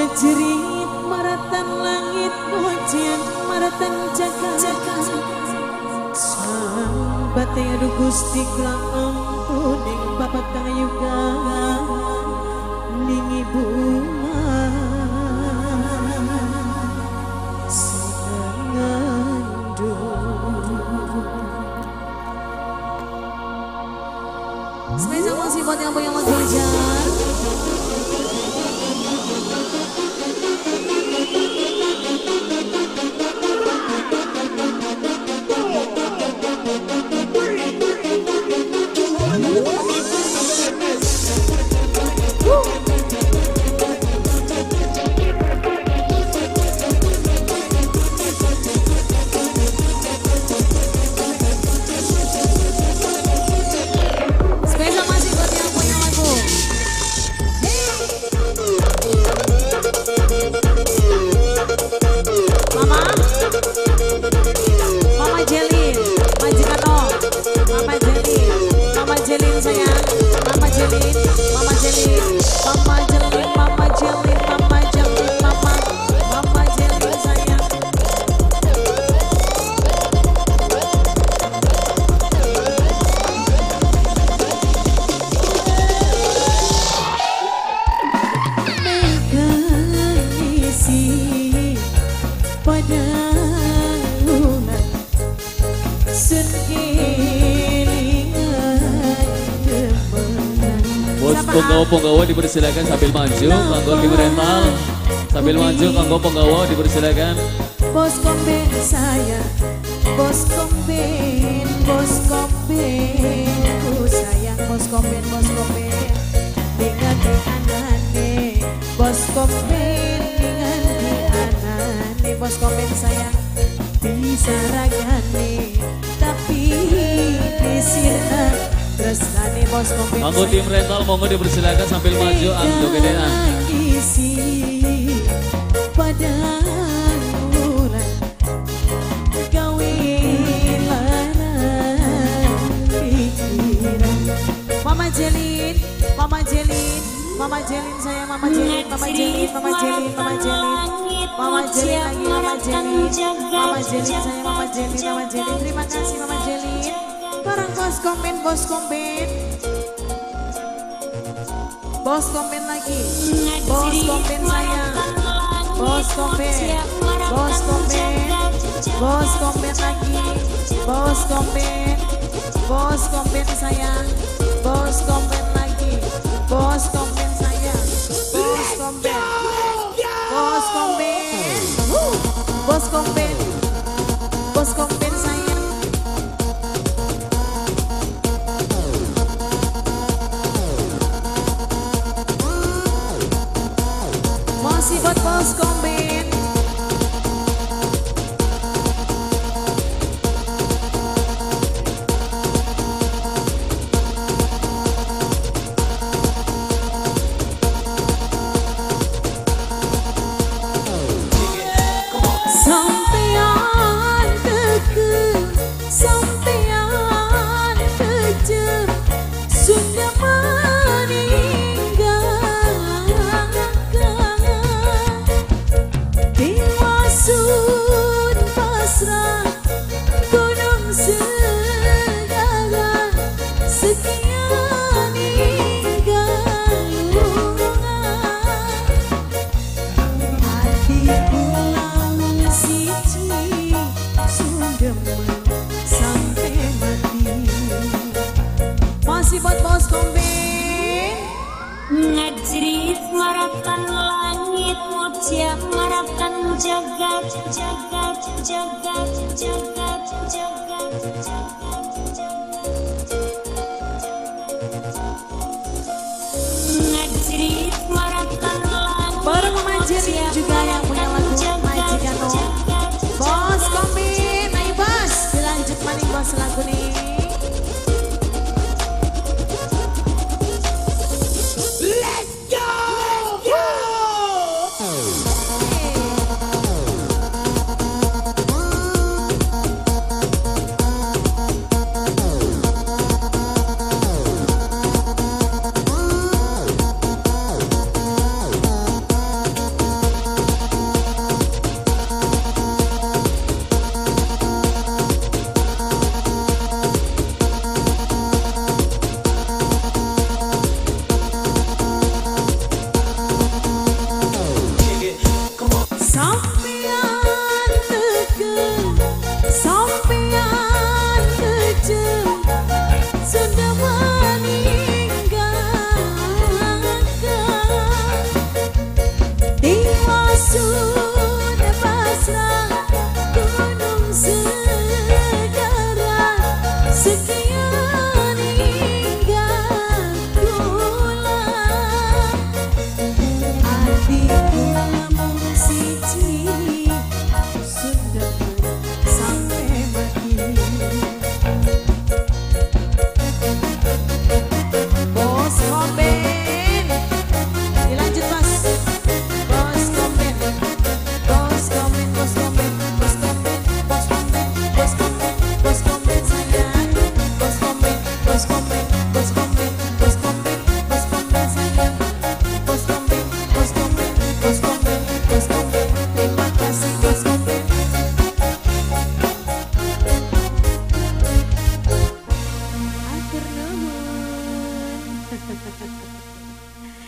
Ngajerit maratan langit hujan maratan jagat sambate aduh Gusti kula ampun ing bapak kang yuga ning ibu spesial musik buat yang punya lagu ajar. Penggawa-penggawa dipersilakan sambil maju, kanggo tim rental sambil maju, kanggo penggawa dipersilakan. Bos komben saya, bos komben, bos komben, ku sayang bos komben, dengan anane, bos komben dengan anane, bos komben sayang bisa ragane, tapi disirna. Monggo tim rental monggo dipersilakan sambil maju anggo gedean. Mama Jelin, Mama Jelin, Mama Jelin saya, Mama Jelin, Mama Jelin, Mama Jelin, Mama Jelin, Mama Jelin lagi, Mama Jelin, Mama Jelin saya, Mama Jelin, Mama Jelin. Terima kasih Mama Jelin. Barang bos komen, bos komen, bos komen lagi, bos komen sayang, bos komen, bos komen, bos komen lagi, bos komen, bos komen sayang, bos komen lagi, bos komen sayang, bos komen, bos komen, bos komen, bos komen sayang. Masih buat bos komben. Sampean keke, sampean kejem, sudah meninggalkan. Sun pasrah gunung segala sekian hingga lunga hatiku lamun siji sungkeman sampai mati. Masih buat bos komben ngajrit maratan langit muja maratan jagat jagat jagat jagat jagat jagat.